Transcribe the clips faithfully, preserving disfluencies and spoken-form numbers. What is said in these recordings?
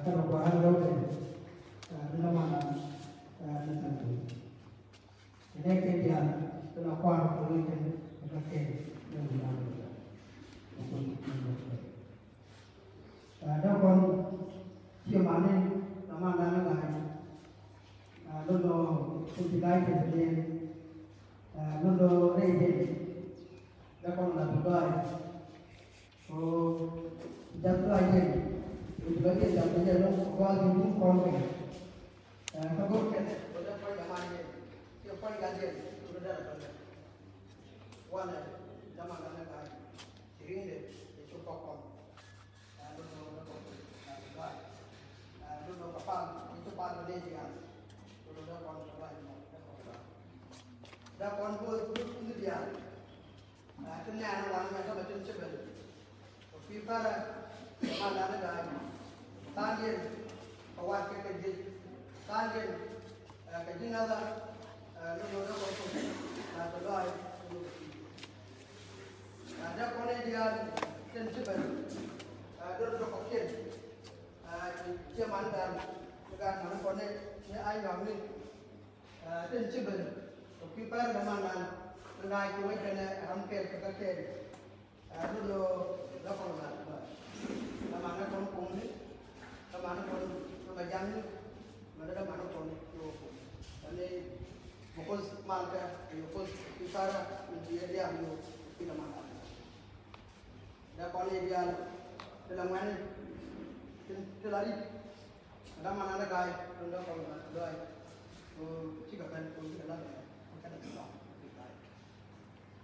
Kä rɔ kua̱r rɛw kɛn, ɛ, ni la man, ɛ, ni than tu. Ni nɛ kɛ diaal, ti la kua̱r kɛ wec kɛn, ɛ, kä kɛn, ni la man, ɛ, dee kɔn, ci mani, la man la ni ga̱a̱c. Ɛ, lo̱n lɔ, ti ti ga̱a̱c kɛn, ɛ, lo̱n lɔ rɛy jɛn, dee kɔn la ti ga̱a̱c. Ko jath la yen, ko jath la yen, jath la yen, ko a yin yin kɔn kɛ. Ɛ, ka gor kɛ, ko jath kɔn jaman yen, ko kɔn jath yen, ko jath la kɔn. Wanɛ, jaman la nɛ ka, ci riŋ de, ci kɔk kɔn. Ɛ, lo lo lo kɔn, ɛ, lo lo ka pal, ci pal lo le jian. Lo lo kɔn, lo lo kɔn, lo kɔn. Da kɔn bo, bo kun dian. Ɛ, ti nɛɛni wanɛ mɛ kä bɛ tin ci ben. Kɛ kui̱ pärä kɛ man dan ni ga̱a̱c. Tha̱a̱ŋdiɛn kɛ wat kɛ kɛ jiec. Tha̱a̱ŋdiɛn, ɛ, kɛ ji̱ ŋäthä, ɛ, ni lo̱n ni kɔn tok. Ɛ, kɛ lɔaac ni kɛ kui̱. Ɛ, dee kɔn i̱ diaal tin ci ben. Ɛ, dee dɔ̱k kɔ̱kiɛn. Ɛ, ci, ci man dan ni ga̱a̱c man kɔn ni, ni a nyɔak ni. Ɛ, tin ci ben kɛ kui̱ pɛr kɛ man nan ni ŋa̱c ci wec kɛnɛ ram kɛɛl kɛ kä kɛɛl. Ɛ, ni lo la kɔn ŋa̱c ba la man ni kɔn ko̱ŋni, la man ni kɔn ni ma jaŋni, ma ni la man ni kɔn ni wä ko̱ŋ. Ɛ, ni mɛ koth mal kɛ, mɛ koth kui̱ pɛr mi ci ɛ diaal ni wä kui̱ la man nan. Dee kɔn i̱ diaal ti la ŋuɛ̈ni ti, ti la rit. Dee man an dee ga̱a̱c, dee kɔn la ga̱a̱c. Ko cikɛ ben, ko cikɛ la ben, ko kɛn a ci lɔk.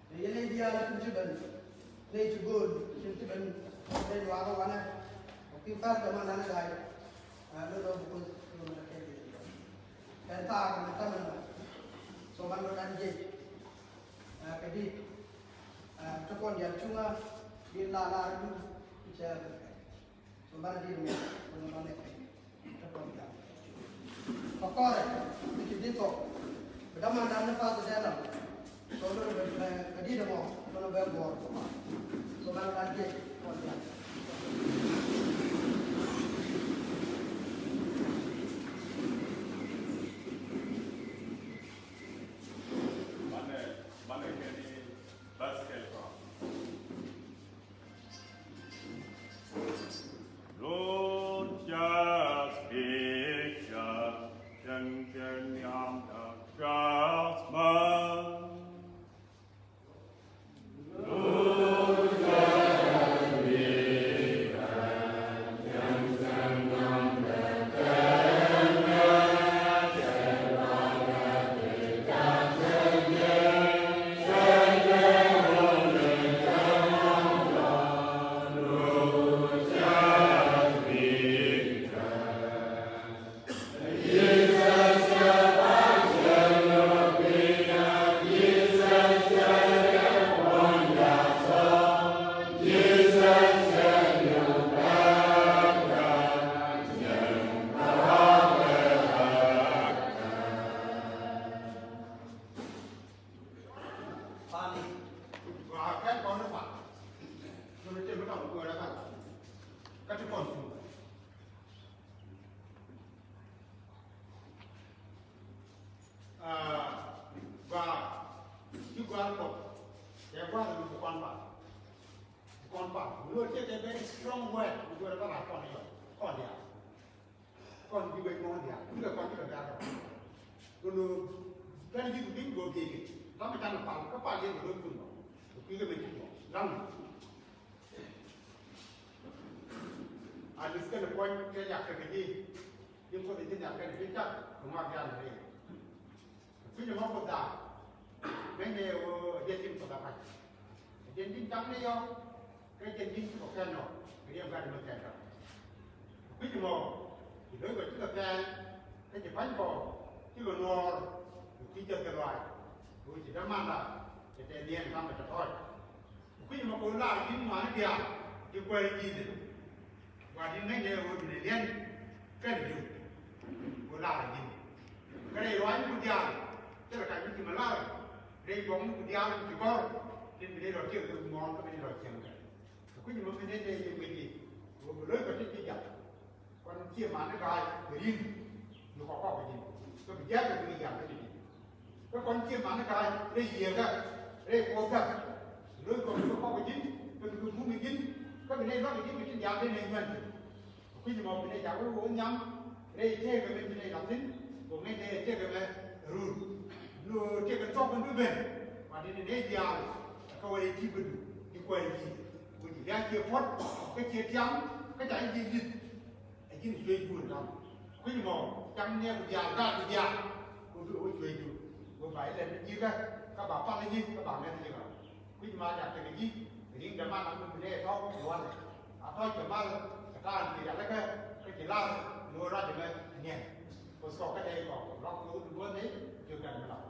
Dee yɛn i̱ diaal tin ci ben, nɛy ci go̱o̱l tin ci ben, nɛy luaak wanɛ. Ko ki pɛr kɛ man an dee ga̱a̱c. Ɛ, dee dɔ̱k bi koth, dee man a kɛn i̱ diaal. Kɛn thaak mɛ thamɛ mɛ. So man dee dan jiec. Ɛ, kɛ di, ɛ, ti kɔn diaal cuŋä, di la la du, cɛ. So, banɛ di mi, banɛ di mi, ti kɔn diaal. Kɛ kɔrɛ, ti ci di kɔ, bi dämandan ni path dee lam. So, banɛ bɛ, bɛ, bɛ di dɛ mɔ, banɛ bɛ guɔr. So, banɛ la di kɔn diaal. Banɛ, banɛ kɛ ni Basket kɔ. Lord, just picture, can, can, yam, da, just, man. Pani, gɔaa kɛn kɔn ni pan. Jɔn a cɛ mi tɔŋ kuɛɛrɛ kan. Kä ti kɔn cuŋ. Aa, gɔaa, ci gɔaa kɔn. Cɛ gɔaa mi bi kɔn pan. Bi kɔn pan. Mi wä cɛ kɛ very strong word. Mi wä rɛ bä la kɔn yɔ. Kɔn diaal. Kɔn ji̱ wec mɔɔn diaal, kui̱ kɛ kɔn ji̱ kɛ diaal kɛ kɔn. Kɛ lo̱o̱ kɛn ji̱ kui̱ go̱o̱r jiɛc kɛ ram mi canɛ pal kä pal yɛn kɛ lo̱o̱ kun bä. Kɛ kui̱ kɛ mɛ ji̱ mɔ ram mi. A li̱th kɛn kuɔny kɛ yak kɛ kɛ ji̱. Ji̱ kuoth ji̱ nhial kɛn ji̱ cak kɛ ŋɔak diaal kɛ rɛy. Kui̱c ɛmɔ Kuoth da̱a̱k. Ŋäcnɛ ɣöö ɛ jɛn ji̱n Kuoth a pa̱c. Ɛ jɛn ji̱n cam ni yɔ̱ɔ̱ŋ, kä ɛ jɛn ji̱n ci kɔ kɛn nɔɔk kɛ riɛm gat ɛmɛ kɛn ram. Kui̱c ɛmɔ ci lo̱ckɔ cikɛ kɛɛl, kä ci pa̱nykɔ cikɛ nuɔɔr kɛ kui̱ jiäk kɛ lɔaac. Kɛ ɣöö ci dämanda cɛ tɛth niɛɛn kamɛ tɔ̱tɔ̱ɔ̱c. Kui̱c ɛmɔ kɛ ɣöö lar ji̱n ŋɔaani diaal ti kuäär ji̱ Jithɛ. Gua̱di̱n ŋäcnɛ ɣöö duundɛ liɛn kɛnɛ diw. Ɣöö lar ji̱n. Kä rɛy ruaacniku diaal thilɛ kac mi ci mi lar. Rɛy buɔ̱mniku diaal mi ci gɔ̱r tin bi nɛy rɔ tiek kɛ muɔ̱ɔ̱n kä bi nɛy rɔ cieŋ kɛ. Kɛ kui̱c ɛmɔ mi nɛy tëë ji̱ guic ji̱ ɣöö bi lo̱ckɔ tin ci jath. Kuan Ciɛ man ni ga̱a̱c kɛ ri̱ŋ ni kɔk kɔk kɛ ji̱n. Kä bi jiath kɛ bi jiath kɛ ji̱n. Kä kɔn ciɛ man ni ga̱a̱c rɛy yiëëkä rɛy kuɔthkä. Lo̱c kɔn bi kɔk kɛ ji̱n kä bi kɛ mum kɛ ji̱n. Kä bi nɛy lua̱k kɛ ji̱n kɛ tin diaal dee nɛy nyuan ji̱n. Kui̱c mɔ bi nɛy jakä wä nhiam rɛy tëëkɛ mɛ bi nɛy la̱th thi̱n. Kɛ ŋäc nɛy tëëkɛ mɛ run. Ni ɣöö tëëkɛ thɔk kɛn bi ben. Wa dee nɛy diaal kä wä rɛy ti̱i̱ bä du ti kuäär ji̱. Wä ji̱ lia̱a̱ ciɛ puɔ̱t kä ciɛ tiam kä ca ji̱ li̱th. Ɛ ji̱n cuëëcdun ram. Kui̱c mɔ cam niɛk ku diaal gaat ku diaal. Ku bi wä cuëëcdun. Wä ba ilɛt ni ji̱kä kä ba pal ji̱ kä ba ŋäth ji̱ ram. Kui̱c ma jak tekɛ ji̱ ri̱ŋ däman a mi bi nɛy tɔ̱ luɔ̱n. A tɔ̱ cɛ mal kɛ ta̱a̱n ci rialikä kä ci lar ni wä ruac mɛ aniɛn. Ku thɔk kä dee kɔk lɔk wä wut guäth ni cu kɛn mi lɔk.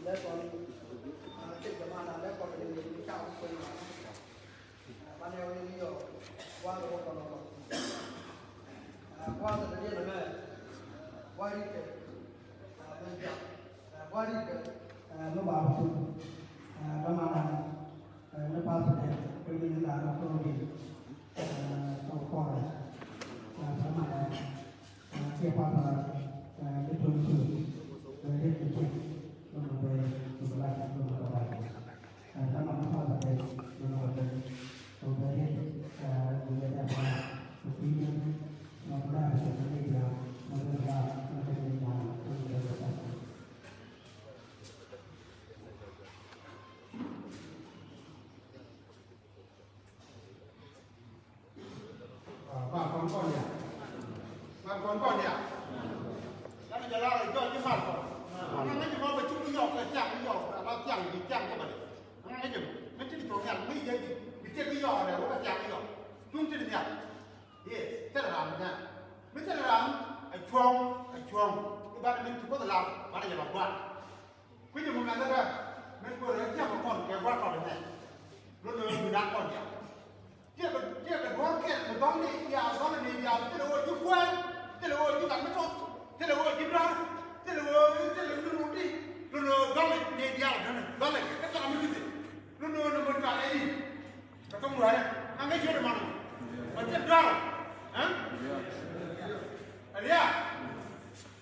Lɛ kɔn, ah, cɛ jɛ man, lɛ kɔn ni ni ca kɔn. Ah, man yɛ ni yɔ, wa lɛ kɔn kɔn. Ah, wa lɛ ni ni mɛ, wa ri kɛ, ah, mɛ ja, ah, wa ri kɛ, ah, mɛ ba ba tu, ah, dama na. Ni pastor dɛ, kɛ ni la na kɔrɔ bi, kɔrɔ kɔrɔ, sama dɛ, kɛ pastor, ni tun tu, ni tu tu, ni bɛ, ni bɛ la, ni bɛ la. Sama ni pastor dɛ, ni bɛ, ni bɛ, ni bɛ la, ni bɛ la. Ba kɔn kɔn ya. Ba kɔn kɔn ya. Lan jɛ la jɔ ji̱ mal kɔn. Lan jɛ mɔ bɛ cuŋ yɔk kɛ tiak yɔk, la tiak ni tiak kɛ bɛ. Lan jɛ mɛ ti tɔŋ ya mi yɛ di bi tiak yɔk dɛ wä kɛ tiak yɔk. Cuŋ ti ni ya. Yes, tɛl ram ni. Mi tɛl ram a cuɔŋ, a cuɔŋ. Iban mi ti kuoth lam, ban jɛ ba guan. Kui̱c ɛmɔ mɛn däkä min go̱o̱r ɛ jiäk kɔn kɛ gua̱a̱r kɔn ɛmɛ. Lon nöö mi da̱a̱n kɔn diaal. Tiɛkɛ, tiɛkɛ duɔ̱ɔ̱r kɛl mi dhɔ̱ŋni diaal, dhɔ̱ŋni diaal, thilɛ ɣöö ji̱ kuäär, thilɛ ɣöö ji̱ gat mi tɔt, thilɛ ɣöö ji̱ da̱a̱r, thilɛ ɣöö, thilɛ mi ruŋ di. Lon nöö dhɔ̱ŋni diaal, dhɔ̱ŋni, dhɔ̱ŋni kɛ thilɛ mi di̱thi. Lon nöö nöö mi cual ɛ di. Kɛ thok nuäärɛ, a ŋäc yio̱t ɛmɔ. Mɛ thil duaar. Ɛn? Ɛn ya.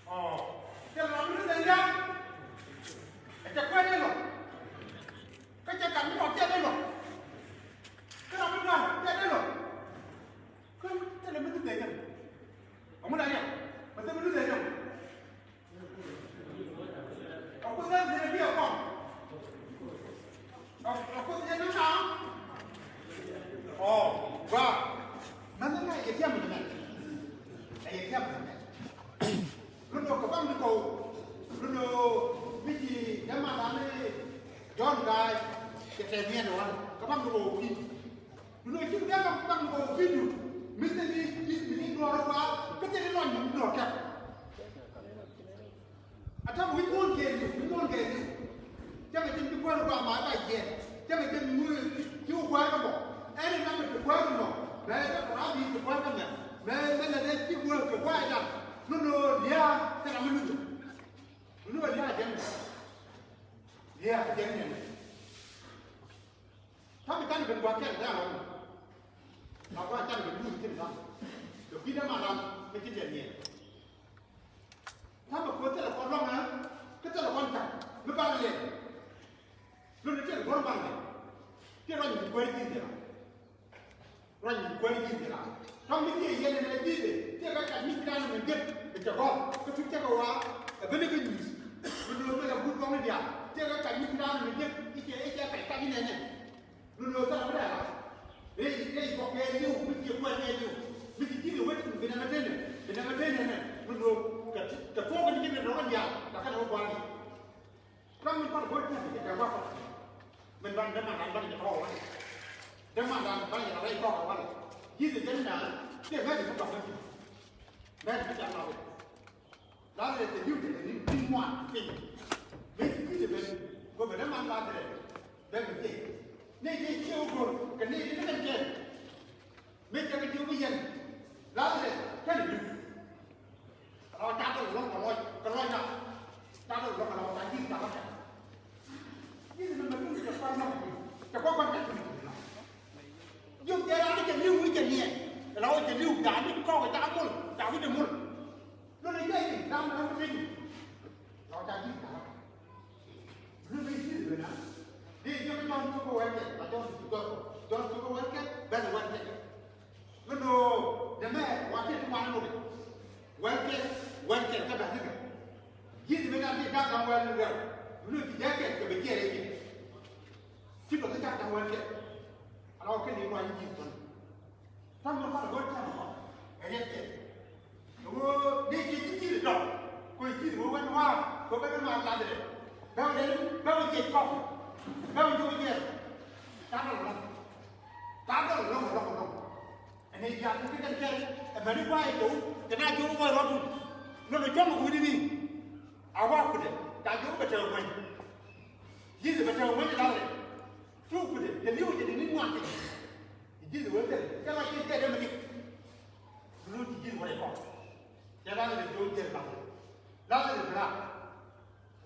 Ɔ, thil ram mi luth ɛn ya. Ɛ cɛ kuɛn ɛn lɔ. Kä cɛ gat mi lɔ tiɛt ɛn lɔ. Kä ram mi duaar tiɛt ɛn lɔ. Kä thil mi luth ɛn ya. Ɔŋu la ya. Mɛ thil mi luth ɛn ya. Ɔ Kuoth ɛ thiec biɛ kɔn. Ɔ Kuoth ɛ ni naŋ. Ɔ gua. Mɛn ni ŋa̱c kɛ tiɛm ni mɛn. Ɛ yɛ tiɛm ni mɛn. Lundɔ kɛ baŋ ni kɔw. Lundɔ mi ci däman ran ni Jɔ̱ɔ̱n Ga̱a̱c kɛ tɛth yɛn wan kɛ baŋ ni kɔw ki. Duno cin dee kɛ kpaŋ kɛ wi̱i̱du mi thil i̱, i̱, i̱ duɔ̱ɔ̱r ɛ gɔaa kä thil i̱ lɔny mi duɔ̱ɔ̱r kɛp. A ta̱m wi̱c muɔ̱ɔ̱n kɛɛliw, wi̱c muɔ̱ɔ̱n kɛɛliw. Cäŋɛ cin ci kuäär ɛ gɔaa ma ɛ ba jiɛɛn. Cäŋɛ cin muɔ̱ɔ̱n ci wä kuäär kä bɔ. Ɛn i̱ namɛ ti kuäär kä mɔ. Mɛ ɛ kä rabi ti kuäär kä mɛ. Mɛ, mɛ lɛ dee ci kuäär kɛ kuäär ɛ dal. Nunɔ lia̱a̱ cɛ ram mi luth. Nunɔ lia̱a̱ jɛn. Lia̱a̱ jɛn nɛn. Ta̱mɛ canɛ ben gua̱a̱th kɛl da̱a̱n ɣɔn. La gua̱a̱th canɛ ben luuth kɛl da̱a̱n. Kɛ kui̱ däman ram mi ci tɛn niɛn. Ta̱mɛ kuäär thilɛ kɔn lɔ̱ŋ ɛ kä thilɛ kɔn ca̱ŋ mi bal liɛl. Luni tëë guɔ̱r bal liɛl. Tëë ruac mi kuäär ji̱ dhil ram. Ruac mi kuäär ji̱ dhil ram. Tɔ̱ mi tëë yɛn ɛn ɛ ji̱ dhil tëë kɛ kac mi ci da̱a̱n mi jek kɛ cɛ gɔ̱r kä tuc cɛ kɛ wa̱a̱. Ɛ ben kä nyuuth. Mi lo̱o̱ mi la guut kɔn i̱ diaal tëë kɛ kac mi ci da̱a̱n mi jek i̱ cɛ i̱ cɛ kac kac inɛnɛ. Lundɔ thilɛ mi dee la. Rɛy, rɛy kɔk kɛ liw, mi ci kuɛn kɛ liw. Mi ci ji̱ liw wec, bi nɛmɛ tënɛ, bi nɛmɛ tënɛ nɛ. Lundɔ kɛ, kɛ tuɔɔk ni ji̱ ni dɔ̱ŋ diaal, la kɛn wä gua̱a̱r ni. Ram mi kɔn go̱o̱r tɛn kɛ kɛ gua̱a̱r kɔn. Min ban däman ran ban jɛ tɔɔk wani. Däman ran ban jɛ rɛy tɔɔk wani. Ji̱ di jɛn na, tëë mɛ di mi dɔ̱ŋ ni. Mɛ di mi jɛ ma wec. Lazarus cɛ li̱w cɛ kɛ ri̱ŋ ri̱ŋ ŋuan piny. Mëë ci Kui̱c ɛ ben, go̱o̱mɛ däman Lazarus ben kɛ cɛ. Nɛy tëë ciɛ wä go̱o̱r kɛ nɛy tëë ni kɛn kɛn. Mëë cɛ kɛ jiök i̱ yɛn Lazarus, kɛn ɛ li̱w. Ala wä ca dhɔl lɔ̱ŋ kɛ lɔc, kɛ lɔcda. Ca dhɔl lɔ̱ŋ ala wä ca ji̱ ca lɔc. Ji̱ ni mɛ duŋ cɛ kɔn nɔk. Cɛ kɔn kɔn kɛ duŋ. Jiök jɛ raan ni cɛ li̱w ni cɛ niɛn. Ala wä cɛ li̱w da̱a̱n ni kɔk ca mul, ca wi̱cdɛ mul. Lun i̱ jɛ i̱ ram ram i̱ jɛ i̱. Lɔ ca ji̱ ka̱. Lun i̱ ji̱ i̱ na. Di ji̱ i̱ Jɔ̱ɔ̱n tukä wɛl kɛ, la Jɔ̱ɔ̱n tukä, Jɔ̱ɔ̱n tukä wɛl kɛ, ben wɛl kɛ. Lun nɔ, dee mɛ, wa ti ti ŋuan lun. Wɛl kɛ, wɛl kɛ, kä ben kɛ. Ji̱ i̱ mɛ na ti ka̱ ka̱ wɛl kɛ. Lun i̱ ti jɛ kɛ, kɛ bɛ jiɛ rɛ jiɛ. Ti lɔ ti ka̱ ka̱ wɛl kɛ. Ala wä kɛ ni ŋuan ji̱ i̱ Jɔ̱ɔ̱n. Ta̱mɛ kɔn go̱r ta̱mɛ kɔn ɛ riɛt kɛ. Ɣöö dee ji̱ ji̱ ji̱ dɔ̱ŋ. Kɔ ji̱ ɣöö wɛn wa̱a̱ kɔ bɛ dee ma lat rɛ. Bɛ wä dee bɛ wä jiɛc kɔk. Bɛ wä jiɛc jiɛc. Ta̱a̱ dɔl lɔ̱ŋ. Ta̱a̱ dɔl lɔ̱ŋ lɔ̱ŋ lɔ̱ŋ. Ɛn ɛ jiath ni kɛ kɛn kɛn ɛ bɛ ni gua̱a̱c ɛ kɛ wä kɛ na ji̱ wä gua̱a̱c rɔ̱dun. Nɔnɔ cuɔ̱ŋ kɛ wi̱ni ni. A wa̱a̱ kudɛ. Ka jiök bɛ tɛ̈ɛ̈u ŋuɛ̈ny. Ji̱th bɛ tɛ̈ɛ̈u ŋuɛ̈ny Ladharɛ. Cu kudɛ, cɛ li̱w cɛ di ni ŋuan ti. Ji̱th wee thil, cɛ la ci jɛ dee mi lik. Lu ti ji̱th wee kɔn. Cɛ Ladharɛ jiök jɛ bath. Ladharɛ bi raak.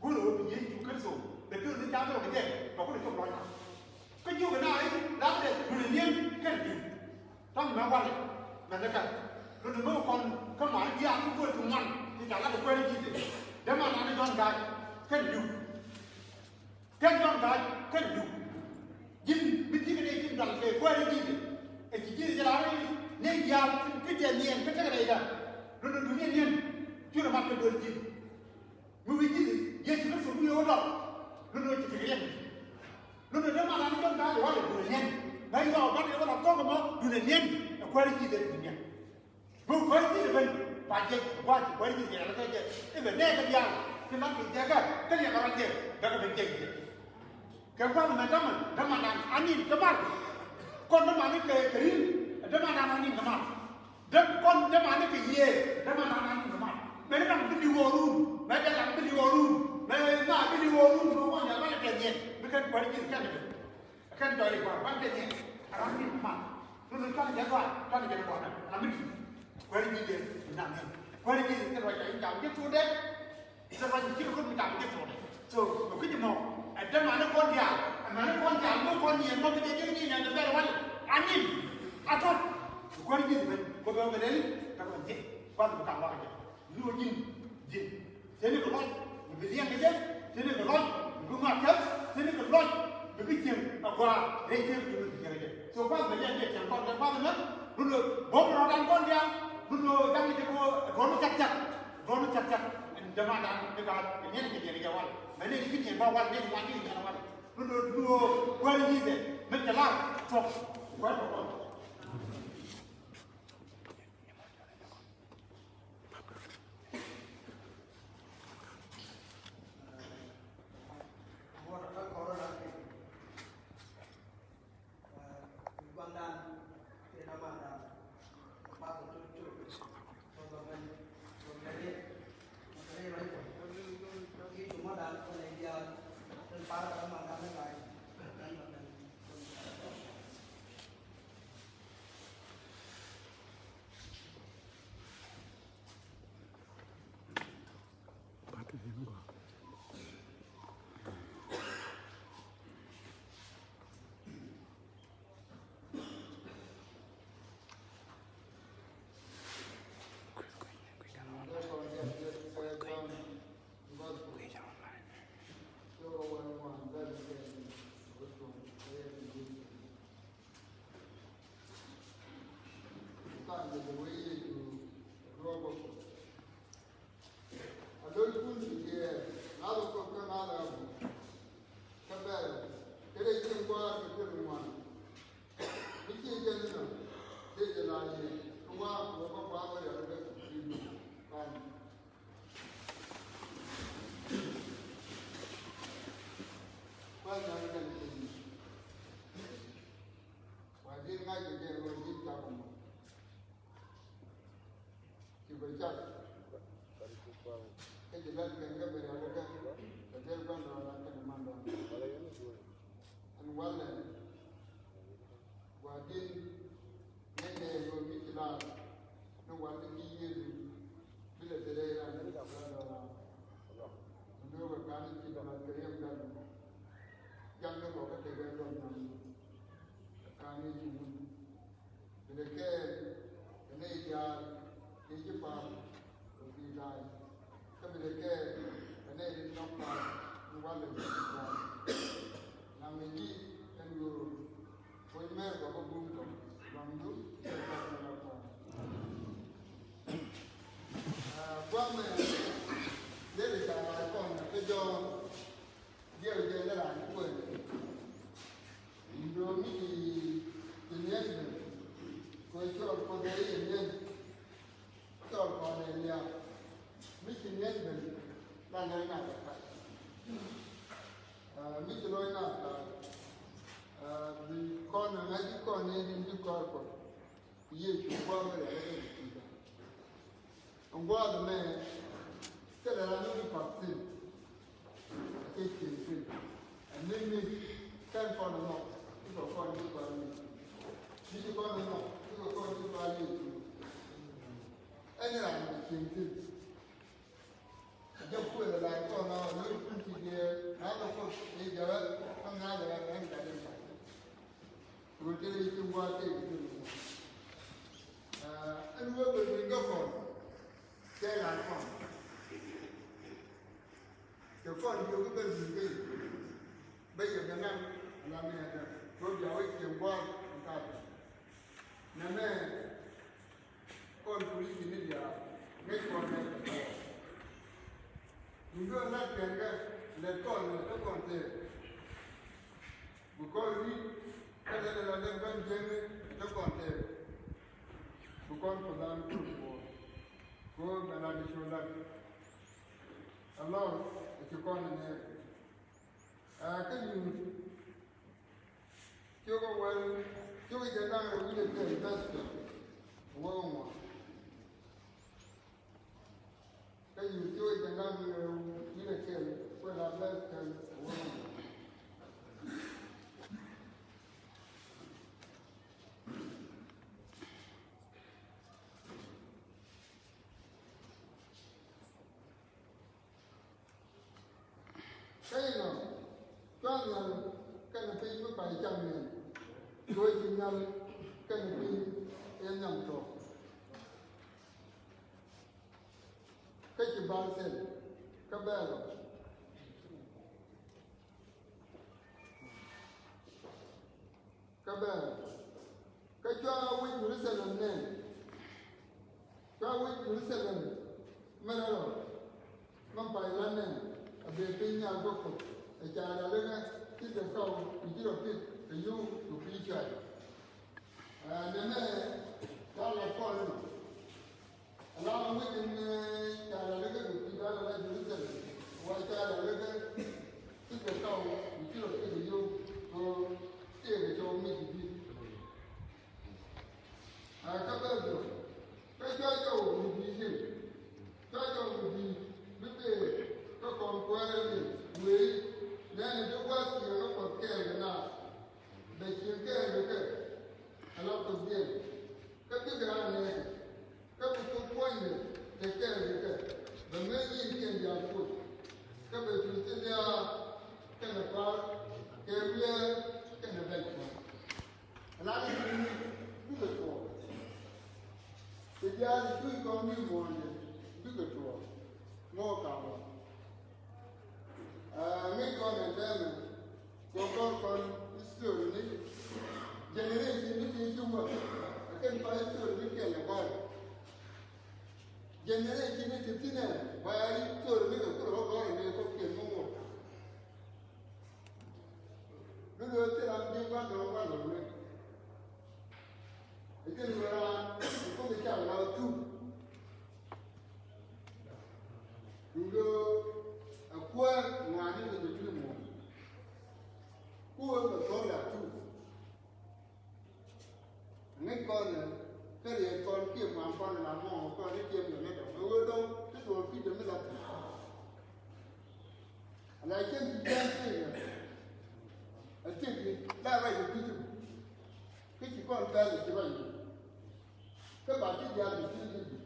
Go̱o̱rɛ wee bi Yecu Kritho bɛ pi̱w ni cam rɔ kɛ jɛ, bɛ kulɛ cop lɔcna. Kä jiök ɛ na i̱ Ladharɛ duni ni̱en kɛnɛ di̱t. Tɔ̱ŋ mɛ walɛ mɛ ni kɛn. Duni mɛ kɔn kä mani diaal ti guäär ti ŋuan ti ca lat ɛ kuäär ji̱th. Dee ma nani Jɔ̱ɔ̱n Ga̱a̱c kɛnɛ di̱t. Kɛn Jɔ̱ɔ̱n Ga̱a̱c kɛnɛ di̱t. Ji̱n mi ti kɛ nɛy tin dual kɛ kuäär ji̱th. Ɛ ci ji̱th jɛ la rɛy nɛy diaal ti tɛth niɛn kä tekɛ rɛyda. Duni duni niɛn. Cuɛ rɔ mat kɛ duel ji̱th. Mi wi̱i̱ ji̱th Yecu Kritho mi yio̱w dɔk. Lundɔ ci tekɛ riɛk. Lundɔ dee ma nani Jɔ̱ɔ̱n Ga̱a̱c walɛ duundɛ niɛn. Ŋäc yɔw banɛ wä la thok ɛmɔ duundɛ niɛn. Ɛ kuäär ji̱th ɛ duundɛ niɛn. Bi kuäär ji̱th ɛ ben pa jɛ gua̱c kuäär ji̱th kɛ yɛl kɛ jɛ. I̱ bɛ nɛɛkɛ diaal ti mat kɛ jɛ kɛ kä liɛŋ kɛ ruac jɛ bɛ kɛ ben jɛ jɛ. Kɛ gua̱th mɛ dämɛ dämɛ nan anin kɛ mal. Kɔn dämɛ ni kɛ kɛ ri̱n dämɛ nan anin kɛ mal. Däm kɔn dämɛ ni kɛ yiëë dämɛ nan anin kɛ mal. Mɛ ni da̱ŋ bi li̱w ɣɔrun mɛ dee da̱ŋ bi li̱w ɣɔrun mɛ na bi li̱w ɣɔrun mɛ wä nyɛ wä lɛ kɛ nyɛ bi kɛn kuäär ji̱th kɛn kɛ kɛn jɔy i̱ kua̱r kua̱r kɛ nyɛ. Ram ni mal. Ni ni kua̱r jɛ kua̱r kua̱r jɛ kua̱r ram mi ti. Kuäär ji̱th jɛ na ni kuäär ji̱th kɛ ruac kɛ in jam jɛ tuut dɛ. I̱ tɛ ruac i̱ cikɛ rut mi cam ji̱ tuɔɔk. So ɛ kui̱c ɛmɔ ɛ dämanɛ kɔn diaal ɛ mɛnɛ kɔn diaal mi kɔn yiëë mɔ bi jɛ ji̱ nyin ɛn dɛ bɛr wal anin a tɔt. Bi kuäär ji̱th ben kɔ bɛ wä bɛ lɛli bɛ kɔn ji̱ kuath bi ka̱m wakä jɛ. Ni wä ji̱n ji̱n teni kɛ lɔc bi bi liɛŋ kɛ jɛ. Teni kɛ lɔc bi bi ŋɔak kɛp. Teni kɛ lɔc bi bi cieŋ a gɔaa rɛy teni bi bi cieŋ kɛ jɛ. So kuath bɛ liɛŋ kɛ cieŋ kɔn kɛ kuath ɛmɛ. Run lɔ buɔ̱m rɔɔdan kɔn diaal. Run lɔ da̱ŋ kɛ jɛ kɔ gɔn cak cak. Gɔn cak cak ɛn dämandan ni ka kɛ niɛn kɛ jɛ ni jɛ wal. Mɛ ni ki niɛn ba wal ni wan ni niɛn wal. Ni lo duo wal ni dɛ mi kɛ lar tɔk wal tɔk. A lo̱ckun ti diɛɛr ŋa̱th ɛ kop kä ŋa̱th ɛ ɣa̱p kä bɛl kä rɛy cieŋ kɔaar kɛ kui̱ ŋuan. Mi ci jɛn inɔ dee jɛ la yɛ kä wa̱a̱ kuɔ kä kua̱r wä yɔt kä kui̱ ŋuan. Kua̱r ŋa̱th ɛ kɛn kui̱ ŋuan. Wa di̱t ŋa̱c kɛ jɛ wä di̱t cak mɔ. Ci bɛ cak. Kä ci lät kɛn kä bɛ rial kä kɛ del gua̱n rɔɔdan kɛn man rɔɔdan. Ɛn walɛ gua̱di̱n ŋäcɛ ɣöö mi ci laar ni wal ti ci Yecu bi lɛ thilɛ iran ni ca bɛ lɔ raar. Ni wä kɛ ka̱n ci bɛ mat kɛ riɛm dan. Jam ni kɔ kä tëk ɛn dɔm nan ka̱n ni ci wun. Bi lɛ kɛɛl kɛ nɛy diaal ti ci pa̱a̱r kɛ kui̱ da̱a̱c. Kä bi lɛ kɛɛl kɛ nɛy ti nɔk pa̱a̱r ni walɛ ti ci pa̱a̱r. Naŋ ni ji̱ ɛn ɣöö kuoc mɛr kɔ kä bum tɔ̱ luaŋdu kɛ kɔn ni la pa̱a̱r. Aa, gua̱a̱mɛ dee lɛ ca raar kɔn kä jɔɔk. Diɛw jɛ lɛ raan kuɛn. Duɔ̱ɔ̱m mi ci, ci niɛn ben. Kɛ cɔl Kuoth ɛ yɛ niɛn. Cɔl kɔn ɛ liaak. Mi ci niɛn ben la lɔc na kɛ kac. Aa, mi ci lɔc na kac. Aa, bi kɔn ɛ ŋa̱c i̱ kɔn ɛ din bi kɔr kɔn. Yecu gua̱a̱th rɛl rɛl ti thi̱n. Ɛn gua̱a̱th ɛmɛ thilɛ ram mi bi path thi̱n. Ɛ cieŋ thi̱n. Ɛ ni mi kɛn kɔn ɛnɔ, ikɛ kɔn ji̱ kɔn ni. Ji̱ kɔn ɛnɔ, ikɛ kɔn ji̱ kɔn ni. Ɛn raan ɛ cieŋ thi̱n. Ɛ jɛ kuël ɛ la kɔn ɔ, ni kun ti diɛ, na lɔ kɔn, ni jɛ wɛ, kɔn na lɔ wɛ, ɛn gat ɛn gat. Run ti ri ti wa ti ri ti ri wa. Ɛn wee bɛ ri ŋä kɔn, kɛ la kɔn. Kɛ kɔn jiök i̱ bä luth kä i̱ bä yɛ bɛ naŋ ala mɛ ɛ däŋ. Kɛ ɣöö bia wä cieŋ gua̱a̱th in ka bɛ nɛmɛ kɔn kulisi ni diaal ŋäc kɔn nɛ kɛ kɔn. Duundä lat kɛn kɛ lɛt kɔn nɛ kä kɔn tëë. Bi kɔn wi̱i̱ kä lɛt ala lɛt bän jiäkni kä kɔn tëë. Bi kɔn kɔ dhan kul kuɔɔr kɛ ɣöö bɛ lat i̱ cu lat. Ɛ lɔr ɛ ci kɔn ɛ nɛɛr. Ɛ kä Yuuth ciökä wäl, ciökä jiɛn da̱ŋ rɛw wi̱cdɛ kɛl bɛ̈th kɛl wä ŋuan. Kä Yuuth ciökä jiɛn da̱ŋ rɛw wi̱cdɛ kɛl kuɛ la bɛ̈th kɛl wä ŋuan. Kä inɔ, cua nhial kɛnɛ piny mi pay cam niɛn, cua ci nhial kɛnɛ piny ëë nhiam tuɔɔk. Kä ci bal thil kä bɛɛl ɔ. Kä bɛ kä cua wec Jerusalem nɛn, cua wec Jerusalem mɛn rɔ, mɛn pay la nɛn a bee piny nyaal bä Kuoth ɛ ca la rikɛ ti kɛ kɔw ti ci rɔ pit kɛ yio̱w kɛ kui̱ cuay. Ɛ nɛmɛ cua la kɔn nɔ. Ala mi wi̱c in, eh, ca la rikɛ kɛ kui̱ dɔ̱a̱r ala Jerusalem. Wa ca la rikɛ ti kɛ kaw mi ci rɔ ti kɛ yio̱w kɛ tëëkɛ cɔw mi ci bi̱i̱. A kä bɛ jɔw kä cua jɔw mi bi̱i̱ cin. Cua jɔw mi bi̱i̱ mi tëë kä kɔn kuäärä ni wëë nɛɛni ti gua̱a̱th ciɛ kä Kuɔth kɛɛl kɛ naath. Bɛ cieŋ kɛɛl kɛ kɛ ala Kuoth diɛn. Kä bikɛ raan nɛɛkɛ kä bi thok puɔ̱nydɛ tɛ kɛɛl kɛ kɛ. Bɛ mëë nyiinkiɛn diaal kuoth kä bɛ Filithia kɛnɛ kɔaar kɛ wiɛɛr kɛnɛ bɛny kuɔ̱n. Ala ni cuny bikɛ tuɔɔk. Kɛ diaal cuc kɔn ni muɔ̱ɔ̱nydɛ bikɛ tuɔɔk. Ŋɔɔk ka̱m ɔ. Aa, ŋäc kɔn ɛ tɛmɛ kɛ kɔr kɔn history ni generation ni ti ci wä. Ɛ kɛn kɔn history ni kɛl ɛ gɔr. Generation ni ti thinɛ ba history ni kɛ kurɛ wä gɔr ni kɔ kiɛn mi wä. Ni lo̱ ti ram di gua̱n dɔ̱ŋ gua̱n dɔ̱ŋ ni. Ɛ jɛn wä raan ɛ kɔn kɛ ca la tuk. Duundɛ a kuäär ŋuani kɛ jɛ tuni muɔ̱ɔ̱n. Kuäär kɛ thɔ̱ɔ̱l a tuk. Ŋäc kɔn ɛ kä riɛk kɔn kiɛ ŋuan kɔn ɛ la mɔɔŋ kɔn ɛ kiɛ miɔn ɛ dɔ̱ŋ ɛ ɣöö dɔ̱ŋ ti duɔl kui̱dɛ mi la tuk. Ala cieŋ ti jia̱a̱n tëëkɛ a tëëk ti la ruac ɛ kui̱dɛ. Kä ci kɔn pɛl ɛ ci ruac ɛ. Kä ba ti diaal ti ti ti.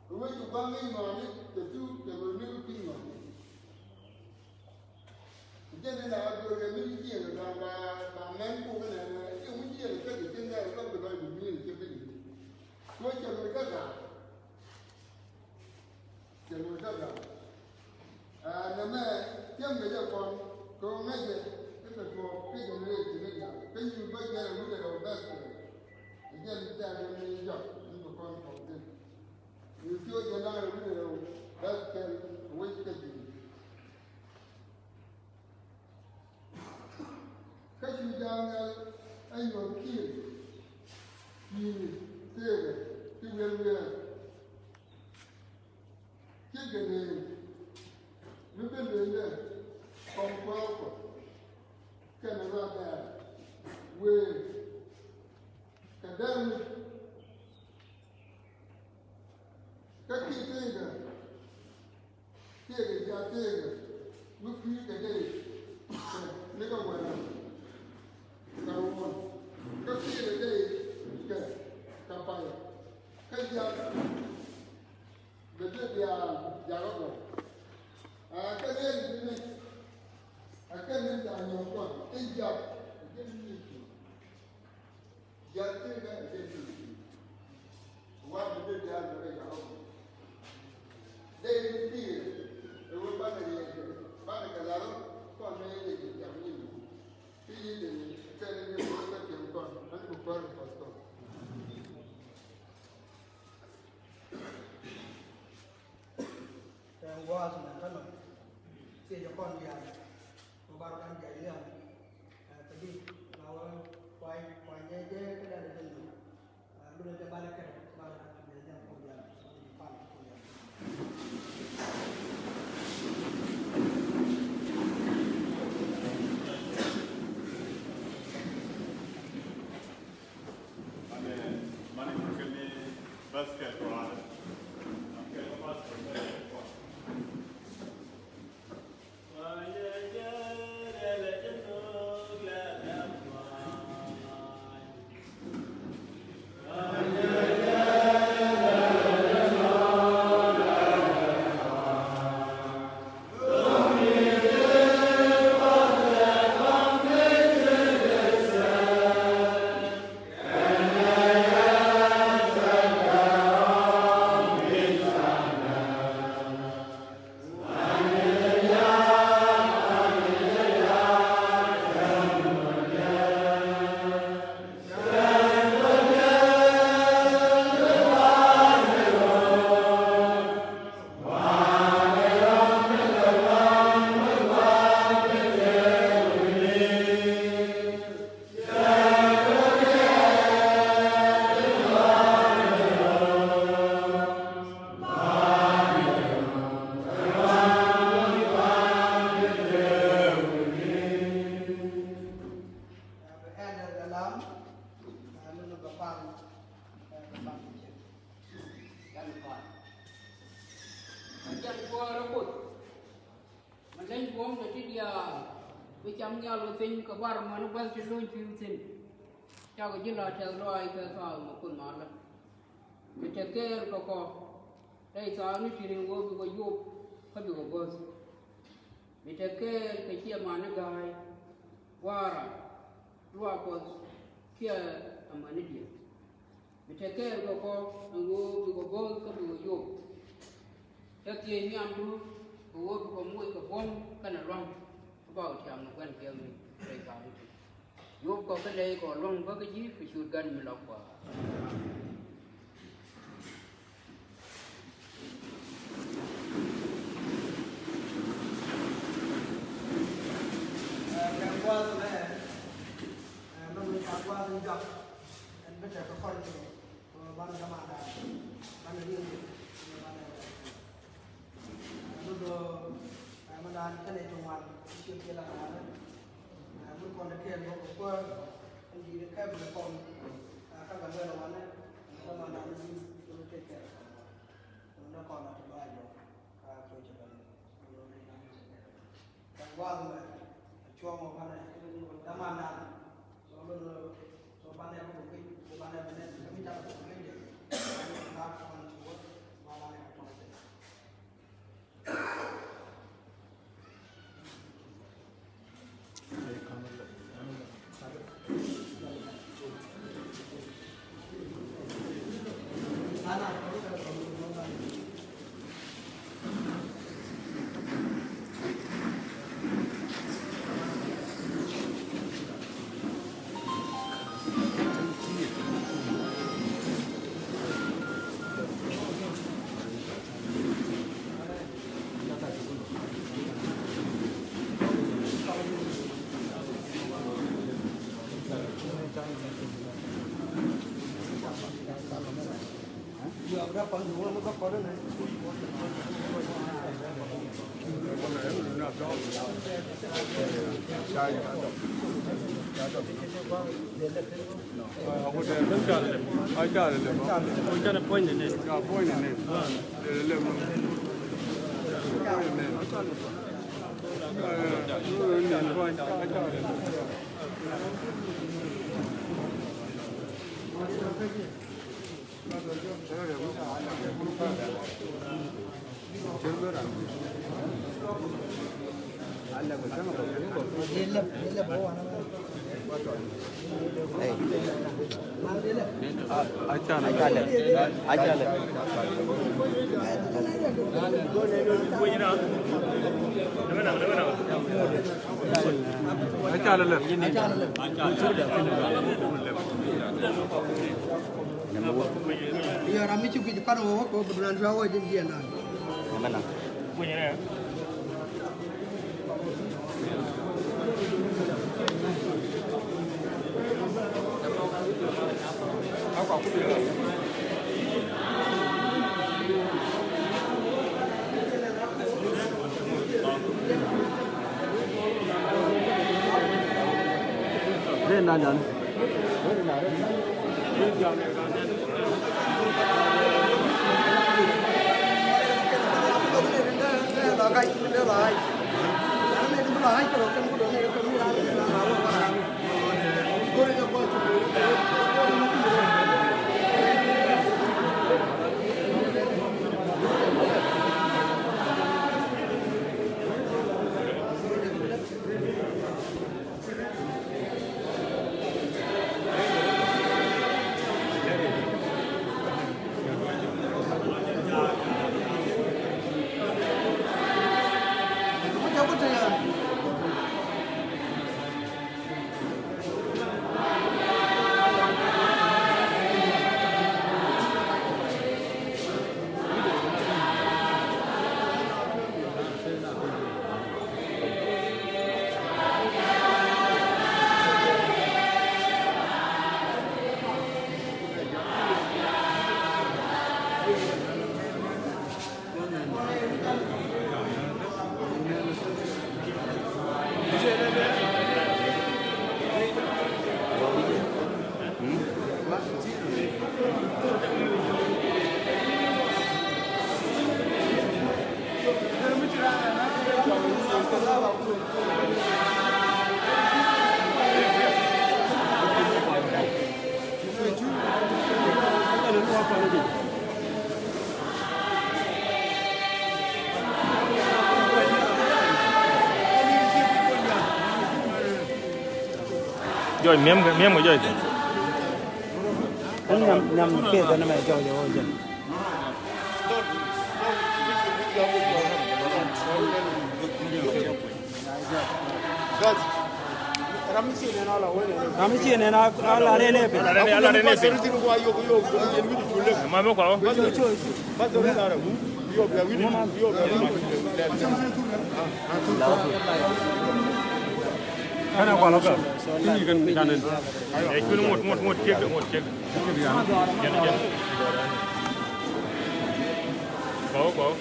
Kɛ wee ci gua̱a̱ŋ ni ŋɔaani kɛ thuk kɛ wee ni kui̱ ŋɔaani. Kɛ jɛn ni la a duɔl kɛ mi ti jiɛn kɛ ba ba ba mɛn kuk kɛ nɛ nɛ i̱ wi̱c jiɛn kɛ kɛ jɛn kɛ kɛ bi lɔc bi mi̱i̱n kɛ bi ni. Kɛ wee cɛ wee kɛ ga̱a̱. Cɛ wee kɛ ga̱a̱. Aa, nɛmɛ tiɛm kɛ jɛ kɔn kɛ wee ŋäcɛ kɛ kɛ tuɔɔk kɛ jɛ ni rɛy ti ni diaal kɛ nyu bä jɛ rɛ wi̱cɛ rɛ wee bɛth kɛ. Ɛ jɛn tɛ̈r ni jɔk ni bi kɔn kɔn thi̱n. Ni thiöö jɛ naŋ rɛw wi̱cdɛ rɛw bɛ̈th kɛl kɛ wec kä ji̱. Kä cu Daniel ɛ nyuɔ̱th kiɛ pi̱i̱ni tëëkɛ ti wiɛl wiɛɛr. Cikɛ dee mi bi lueldɛ kɔn kuäär Kuɔth kɛnɛ ruac bɛɛr wëë kɛ dɛr wi̱c. Kä kiɛ tëëkɛ, tëëkɛ jiath tëëkɛ, Mi kui̱ kɛ dee kɛ ni kɛ wɛr kɛ ruɔ̱n. Kä kiɛ kɛ dee kɛ kɛ pay. Kä jiak bɛ dee diaal jakä gɔaa. Ɛ kɛ dee ni ni ɛ kɛ ni ca nyɔk kɔn i̱ jiak ɛ jɛ ni ni. Jial ti kɛ jɛ ti. Wa bi bi dial bi kɛ jal. Dee ni ti ɛ wee banɛ riɛk banɛ kɛ lar kɔn ni yɛ jɛ jam ni. Ti yi jɛ ni kɛ ni ni kɛ kɛ kɔn ani bi kɔn ni kɔn kɔn. Tɛm gua̱a̱th nɛ kä nɔ. Thiecä kɔn diaal. Kɛ bar kan diaal liaŋ. Ɛ, kä di la wä kuany kuany jɛ jɛ kä dal jɛ nɔ. Ɛ, lu dee banɛ kɛn banɛ jɛ jɛ kɔn diaal. Pan kɔn diaal. Mani, mani kɛ ni basket kɔn. Kɛ basket kɔn. Ɛn Ram, ɛ, mi nɔ bɛ pal, ɛ, bɛ pal kɛ cɛ. Yan pal. Yan pal rɛ Kuoth. Mɛ leny buɔ̱m dee ti diaal. Bi cam nhial wä piny kɛ bar mɔni gua̱th ti lo̱ny pi̱w thi̱n. Cakɔ ji̱ la tɛth lɔaac kɛ thaal mɛ kun malä. Mi te kɛɛl kɛ kɔ. Rɛy thaal ni ti rin wä bikɛ yop kä bikɛ guäth. Mi te kɛɛl kɛ ciɛ mani ga̱a̱c, wa̱a̱ra, luaak Kuɔth kiɛ amäni diɛn. Mi te kɛɛl kɛ kɔ ɛn ɣöö bikɛ bo̱o̱th kä bikɛ yop. Cä thiec nhiamdu kɛ ɣöö bikɛ moc kɛ buɔ̱m kɛnɛ lua̱ŋ. Kä ba wä tiam ni gua̱n jiäkni rɛy thaal ni ti. Yop kɔ kä lɛy kɔ lua̱ŋ bäkä ji̱ kɛ ciöt Gat mi lak Kua̱r. Ɛ, kɛ gua̱a̱th mɛ, ɛ, mɛ mi ca gua̱a̱th in jɔak, ɛn bi tekɛ kɔn kɛ, kɛ banɛ dämandan, banɛ ri̱eŋ, banɛ ri̱eŋ. Ɛ, mi do̱, ɛ, mi dan kɛnɛ ti ŋuan, ci kiɛ la dan, ɛ, mi kɔn kɛ kɛɛl wä kɛ kuäär, ɛn di̱i̱t kɛ bi kɔn, ɛ, kä bɛ luɛl wanɛ, ɛ, dämandan mi ji̱, mi kɛ kɛɛl. Nɛ kɔn a ti ba jɔ ka kuec cɛ bɛn. Kɛ gua̱a̱th mɛ a cuɔ̱ŋ ɔ banɛ dämandan. Cɔ lon cɔ banɛ kɛ kuec cɔ banɛ bɛnɛ kɛ mi ca kɛ kuec dɛ. Ka kɔn ci wä ma banɛ kɛ tɔŋ cɛ. Yɔ ram mi ci guic pan wä wä kɛ wä bi dunan cua wä ji̱n jiɛn nan. Jɔc miɛm kɛ, miɛm kɛ jɔc kɛ. Ɛn nyam, nyam peth ɛn mɛ jɔc ɛ wä jɛ. Ram mi ciɛ nɛn a la rɛn ɛ peth. Ala rɛn, ala rɛn ɛ peth. Ma mi kua wä. Kɛnɛ kua lɔ kɛ. Ti ni kɛn dan ɛn. Ɛ cun ŋot, ŋot, ŋot, ciek, ŋot, ciek. Jɛn, jɛn. Kua wä, kua wä.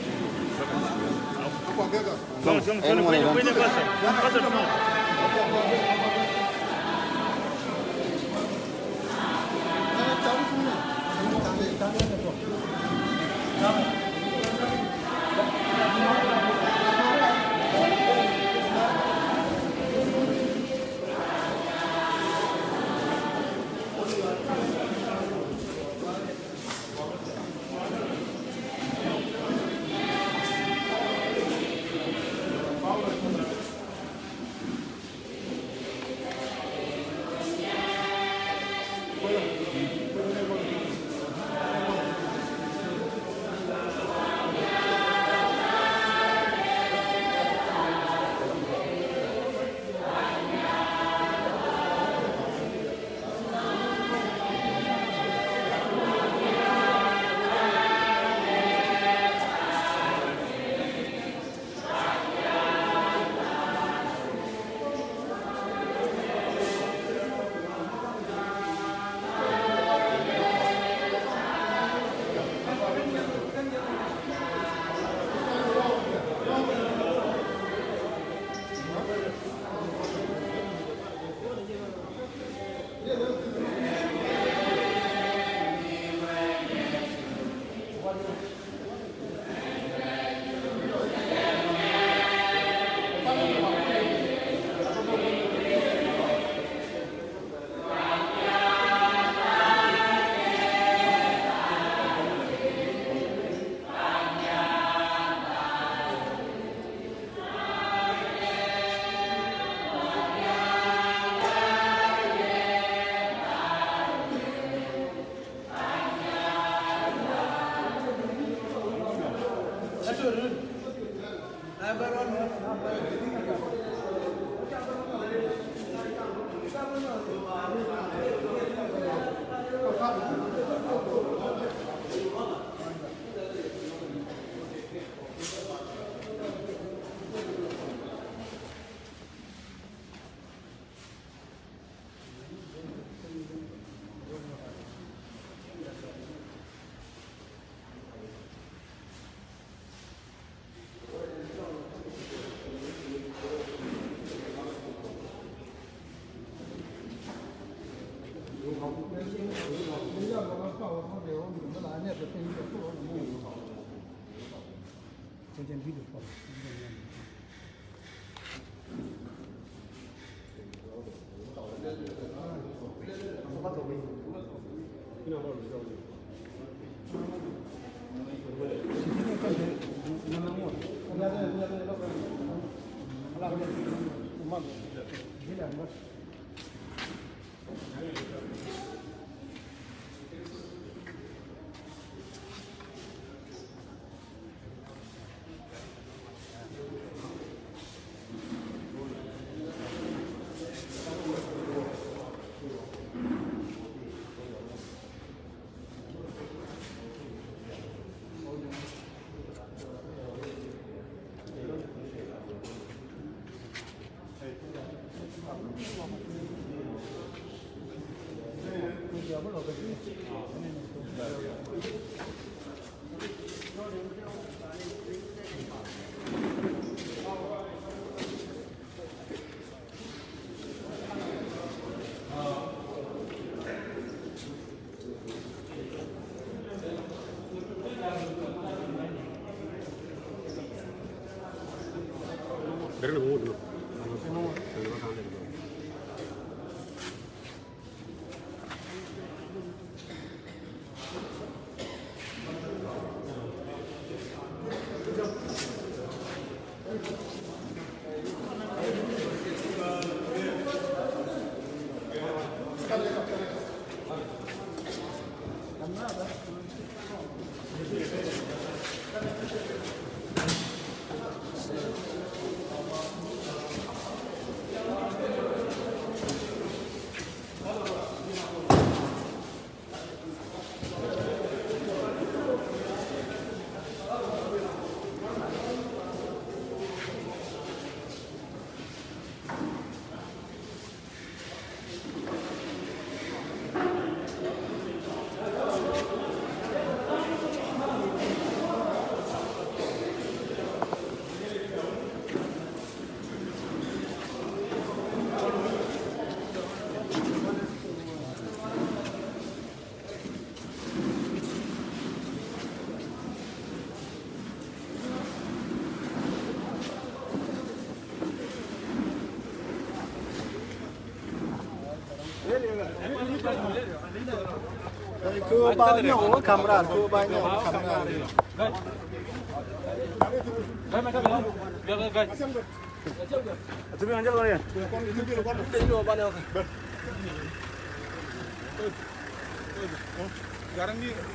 Kɛ ɣöö ba nyɔk wä kamera, kɛ ɣöö ba nyɔk wä kamera.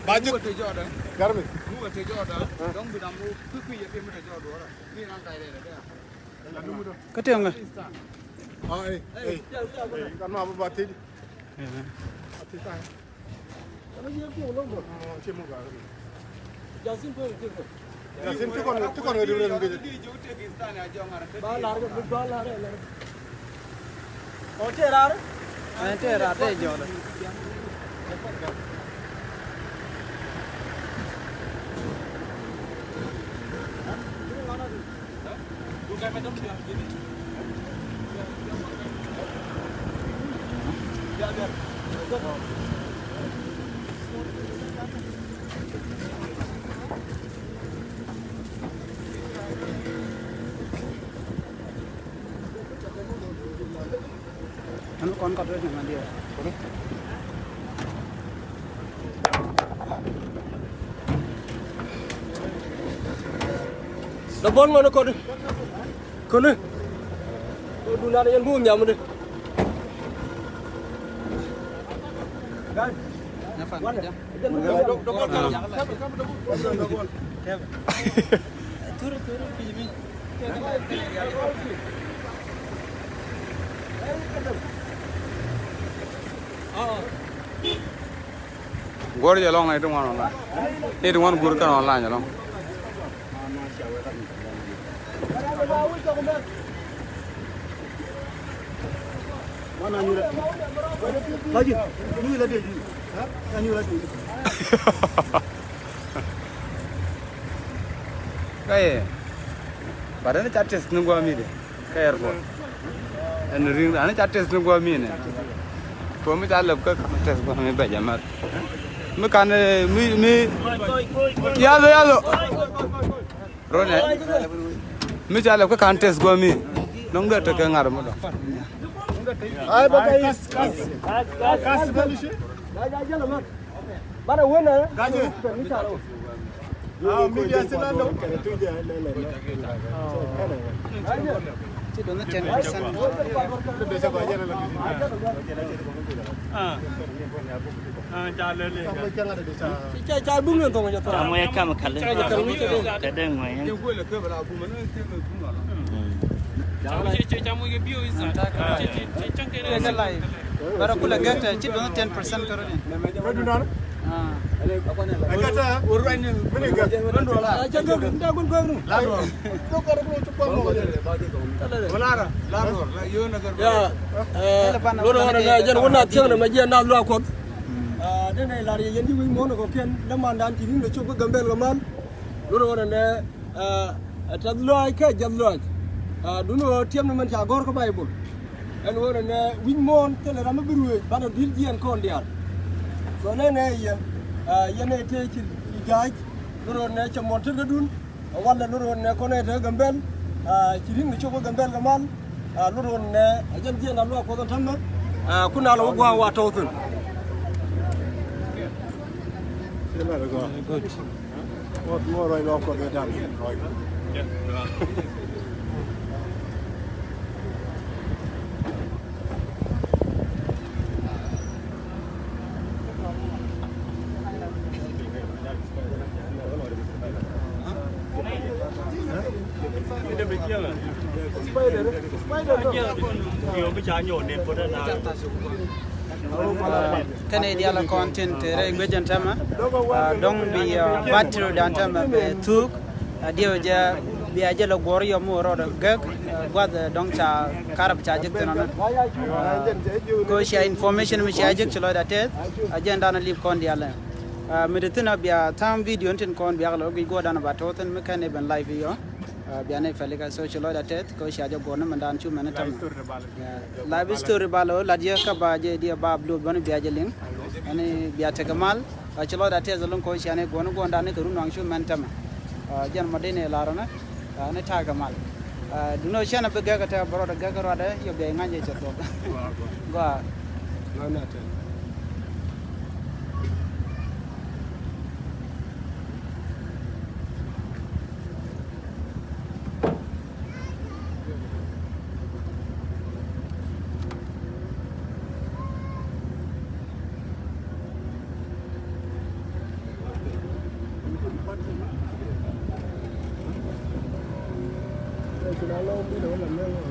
Ba jik. Garmi. Kä tiɛŋɛ. Ai, ai, ai, kan ma ba tidi. Yasin, ti kɔn, ti kɔn ŋa di wurɛ ŋa di. Ba lar, ba lar. Ɔ, tëë raar? Ɛ, tëë raar, tëë jɔɔl. Anu kɔn kɔt wec ni ŋa diɛ. Dɔ bɔn ŋɔn kɔt. Kɔn. Kɔn dun lar yɛn bu nyam de. Gal. Nyafan. Wan. Dɔ, dɔ bɔn. Ah. Kevin. Guɔ̱r jɛ lɔŋ ni ti ŋuan online. Ni ti ŋuan guur kɛn online jɛ lɔŋ. Kä yɛ, but ɛn ca test ni gua̱a̱ mi de kä airport. Ɛn ri̱ŋ an ca test ni gua̱a̱ mi nɛ. Kɔ mi ca lɛp kä test gua̱a̱ mi bɛ jɛ mat. Mi kan, eh, mi, mi, yadho, yadho. Ronɛ. Mi ca lɛp kä kan test gua̱a̱ mi. Nɔŋ dee tekɛ ŋa̱r mi dɔ̱ŋ. Ai, ba ka kas, kas. Kas, kas. Bara wena. Gaje. Ah, media sila lo. Ti dɔn ten percent. Ah. Ah, ca lɛ lɛ. Ca, ca bum ni thong ja thong. Ca mo ya kam kal. Ca ja kal mi te de. Te de ngo ya. Bara kula gɛk tɛ ci dɔn ten percent kɛ rɔ ni. Ah. Ɛ kata wor ruany ni mini gɛk. Ɛ ca gɛk ni da gun gɛk ni. La dor. Wala ra la dor la yo na gɛk. Ya. Ɛ lor wana na jɛn wana tiɛŋ na ma jɛn na lua kɔth. Ah, denɛ lar yɛ yɛn di wi̱i̱ muɔ̱ɔ̱n kɔ kɛn dämandan ci ri̱ŋ lɛ cop kä Gambɛl kɛ mal. Lor ɣöö nɛnɛ, ah, tɛth lɔaac kɛ jiath lɔaac. Ah, duŋni ɣöö tiɛm ni mɛn ca gɔ̱r kä Baibol. Ɛn ɣöö nɛnɛ wi̱c muɔ̱ɔ̱n thilɛ ram mi bi ruëëc banɛ dhil jiɛɛn kɔn diaal. So nɛnɛ yɛ, ah, yɛn ɛ tëë ci, ci jaac. Lor ɣöö nɛnɛ cɛ muɔ̱ɔ̱n tetkädun. Ɛ walɛ lor ɣöö nɛnɛ kɔn ɛ te Gambɛl. Ah, ci ri̱ŋ ni cop kä Gambɛl kɛ mal. Ah, lor ɣöö nɛnɛ ɛ jɛn jiɛɛn a luaak Kuɔth ɛn täämɛ. Ah, kun a lɛ wä gua̱a̱k wa tɔ̱ thi̱n. Good. Ŋuɔ̱t, ŋuɔ̱t ruac lɔ Kuɔth ɛ da̱ŋ ruac. Kɛnɛ diaal kɔn tin te rɛy guic ɛn täämɛ. Ah, dɔ̱ŋ bi, ah, battery dan täämɛ bɛ thuk. Ah, diɛw jɛ bia jɛ lɛ guɔ̱r yɔm mi wä rɔɔdɛ gɛk, ah, gua̱th, ah, dɔ̱ŋ ca karab ca jek thin ɔnɛ. Ah, ko cia information mi cia jek ci lɔcda tɛth. Ah, jɛn dan a lip kɔn diaal ɛ. Ah, mi te thin a bia tha̱a̱ŋ video ni tin kɔn bia kɛ lɛ guic guɔ̱ɔ̱r dan a ba to̱ thin mi kɛn ɛ ben live iɔ. Ah, bia ni fɛli ka so ci lɔcda tɛth ko cia jɛ guɔ̱ɔ̱r ni mɛn dan cu mɛn ni täämɛ. Life story ba lɛ ɣöö lat yɛ kä ba jɛ diɛ ba upload bäni bia jɛ liŋ. Ani bia tekɛ mal. Kä ci lɔcda tɛth ɛlɔ̱ŋ kɔ ciani guɔ̱n guɔ̱ndan ni kɛ run waŋ cu mɛn täämɛ. Ah, jɛn mɔ dee ni lar ɔnɛ. Ah, ni ta̱a̱ kɛ mal. Ah, duŋni ɣöö ciɛn a bi gɛk kä tɛth bɛ rɔɔdɛ gɛk kä ruadɛ yɔ bia ŋa̱c jɛ cɛ thuɔ̱k. Gɔaa.